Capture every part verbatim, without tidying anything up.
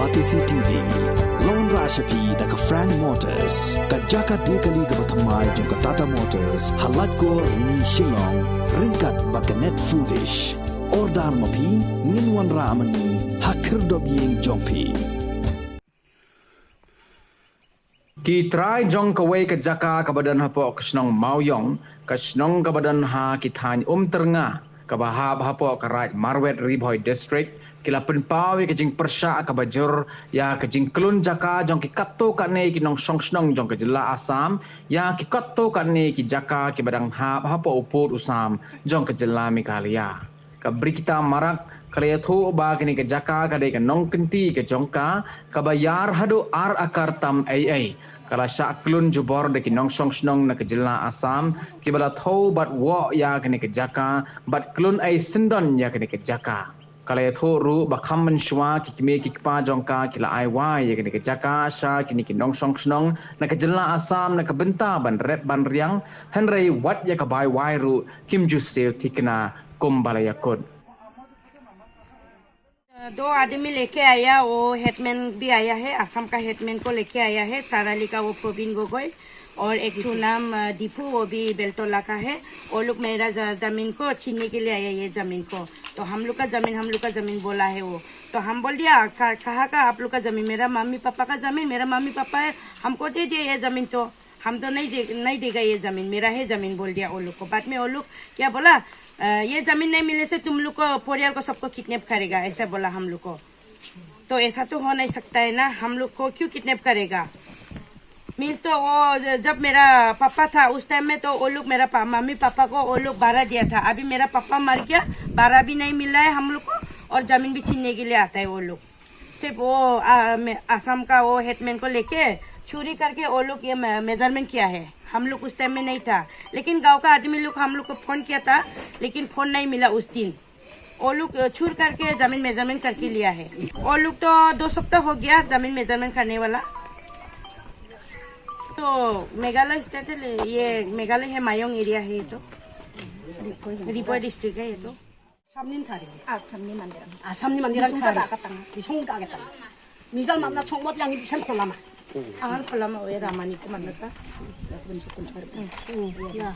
Batesi T V, la wanrah sha phi da ka Frank Motors, ka jaka die kali kaba thymmai jong ka Tata Motors, ha Laitkor, Rni, Shillong, ryngkat bad ka Net Foodish. Order ma phi, ngin wanrah ma ngi ha khyrdop ïing jong phi. Ki trai jong kawei ka jaka kaba don hapoh ka shnong Mawiong, ka shnong kaba don ha ki thaiñ Umtyrnga, kaba hap hapoh ka Raid Marwet Ri Bhoi District, ki la pynpaw ïa ka jingpyrshah kaba jur ïa ka jingklun jaka jong ki katto katne ki nongshong shnong jong ka jylla Assam ïa ki katto katne ki jaka kiba dang hap hapoh u pud u sam jong ka jylla Meghalaya. Ka Brigita Marak ka la ïathuh ba kane ka jaka ka dei ka nongkynti ka jong ka, kaba ïar haduh ar akar tam ei ei. Ka la shah klun jubor da ki nongshong shnong na ka jylla Assam, kiba la thew bad woh ïa kane ka jaka, bad klun ei syndon ïa kane ka jaka. Ka la ïathuh ruh ba kham mynshuwa ki kmie ki kpa jong ka ki la ai wai ïa kane ka jaka sha kine ki nongshong shnong na ka jylla Assam na ka bynta ban rep ban riang, hynrei wat ïa ka bai wai ruh kim ju siew thikna kumba la ïakut. दो आदमी लेके आया, वो हेडमैन भी आया है, असम का हेडमैन को लेके आया है, चाराली का वो प्रवीण गोगोई और एक ठो नाम अ, दीपू, वो भी बेलटोला का है। वो लोग मेरा ज- जमीन को छीनने के लिए आया, ये जमीन को। तो हम लोग का जमीन, हम लोग का जमीन बोला है वो। तो हम बोल दिया, "का- कहाँ का आप लोग का जमीन? मेरा मम्मी पापा का जमीन, मेरा मम्मी पापा है, हमको दे दिया ये जमीन।" तो हम तो नहीं दे, नहीं देगा ये जमीन, मेरा है जमीन, बोल दिया वो लोग को। बाद में वो लोग क्या बोला, "अ, ये जमीन नहीं मिलने से तुम लोग को, पोरियाल को, सबको किडनैप करेगा", ऐसा बोला हम लोग को। तो ऐसा तो हो नहीं सकता है ना, हम लोग को क्यों किडनैप करेगा? मीन्स तो वो ज- जब मेरा पापा था उस टाइम में, तो वो लोग मेरा पा, मम्मी पापा को वो लोग बारा दिया था। अभी मेरा पापा मर गया, बारा भी नहीं मिला है हम लोग को, और जमीन भी छीनने के लिए आता है वो लोग। सिर्फ वो आ, मे- आसाम का वो हेडमैन को लेके चोरी करके वो लोग ये मेजरमेंट किया है। हम लोग उस टाइम में नहीं था, लेकिन गांव का आदमी लोग हम लोग को फोन किया था, लेकिन फोन नहीं मिला उस दिन। वो लोग चूर करके जमीन मेजरमेंट करके लिया है। वो लोग तो दो सप्ताह हो गया जमीन मेजरमेंट करने वाला। तो मेघालय स्टेट है, ये मेघालय है, मायोंग एरिया है ये तो, रिपोई डिस्ट्रिक्ट है ये तो। Asamni thari. Asamni mandir. Asamni mandir thari. Bisong ka tang. Mijal mana chongmot yang bisan kolama. Angan kolama oya ramani ko mana ta. Ya.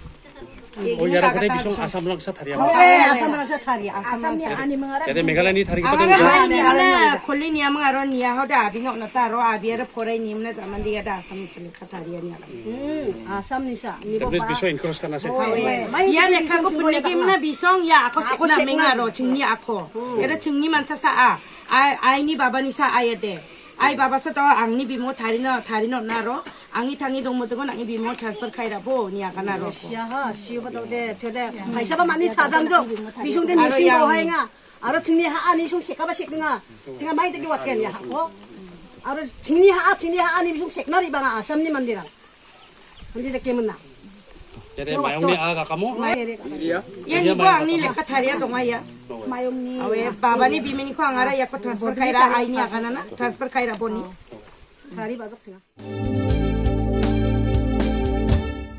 Oh, yara kone bisong Assam langsa thari. Eh, Assam langsa thari. Assam langsa. Ani mengara. Yade Meghalaya ni thari ko. Mengara ni mana koli ni amang aron ni ahoda abino nata ro abi ara pore ni mana zaman dia da Assam ni sini. Thari ani alam. Assam ni sa. Bisong cross kana se. Ia lekha ko punne ke mana bisong ya ako sekna menga ro chingni ako. Era chingni mansa sa a. Ai ni baba ni sa a yate. Ai baba sa to angni bimo thari no thari no na ro. Angi thangi dong mo to angni bimo transfer khai ra bo ni akana ro. Ya ha, si ba to de chede. Paisa ba mani chajang jo. Bisong de misi bo hai nga. Aro chingni ha ani sung seka ba sek nga. Chinga mai de wat ken ya ha ko. Aro chingni ha chingni ha ani bisong sekna ri ba nga Assam ni mandir. Jadi mayong ni aga kamu? Iya ni bang ni lekha tharia dong ya. Mayong ni. Awe baba ni bimini ko angara ya ko transfer khaira ai ni aga nana transfer khaira boni. Thari ba dok singa.